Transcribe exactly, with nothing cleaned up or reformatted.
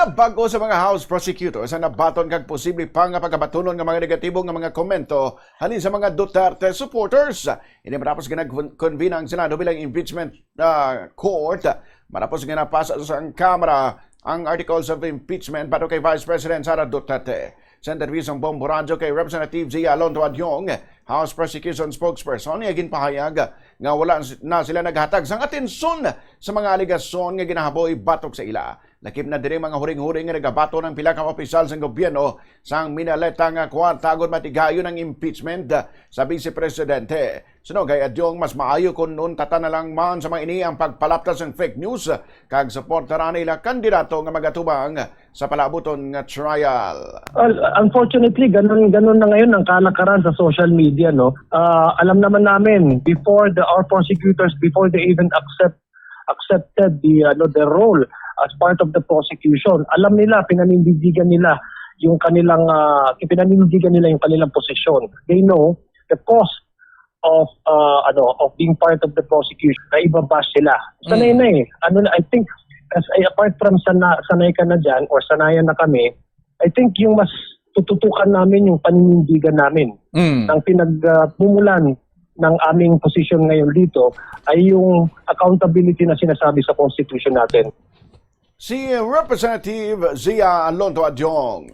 Bag-o sa mga House prosecutors ang nabaton kag posible pa nga pagabatunon nga mga negatibo nga mga komento halin sa mga Duterte supporters. Ini matapos nga nag-convene ang Senado bilang impeachment, ah, court, matapos nga napasa sa Kamara ang articles of impeachment batok kay Vice President Sara Duterte. Sa interview sang Bombo Radyo kay Representative Zia Alonto Adyong, House Prosecution Spokesperson, nga ginpahayag nga wala na sila naghatag sang atensyon sa mga alegasyon nga ginahaboy batok sa ila. Lakip na diri mga huring-huring nga nagabaton ang pila ka opisyal sang gobyerno sang minaleta nga kwarta agud matigayon ang impeachment sa Vice Presidente. Suno kay Adyong, mas maayo kon untatan na lang man sa mga ini ang pagpalapta sang fake news kag suportaran nila kandidato nga magatubang sa palaabuton nga trial. Well, unfortunately, ganun, ganun na ngayon ang kalakaran sa social media, no? Ah, alam naman namin, before the our prosecutors, before they even accept accepted the ano the role as part of the prosecution, alam nila, pinanindigan nila yung kanilang ah, pinanindigan nila yung kanilang posisyon. They know the cost of uh, ano of being part of the prosecution. Na ibabash sila. Sanay Mm. na eh. Ano na, I think as I, apart from sana, sanay ka na diyan or sanayan na kami, I think yung mas tututukan namin yung paninindigan namin. Mm. Ang pinagmumulan ng aming posisyon ngayon dito ay yung accountability na sinasabi sa constitution natin. Si Representative Zia Alonto Adyong.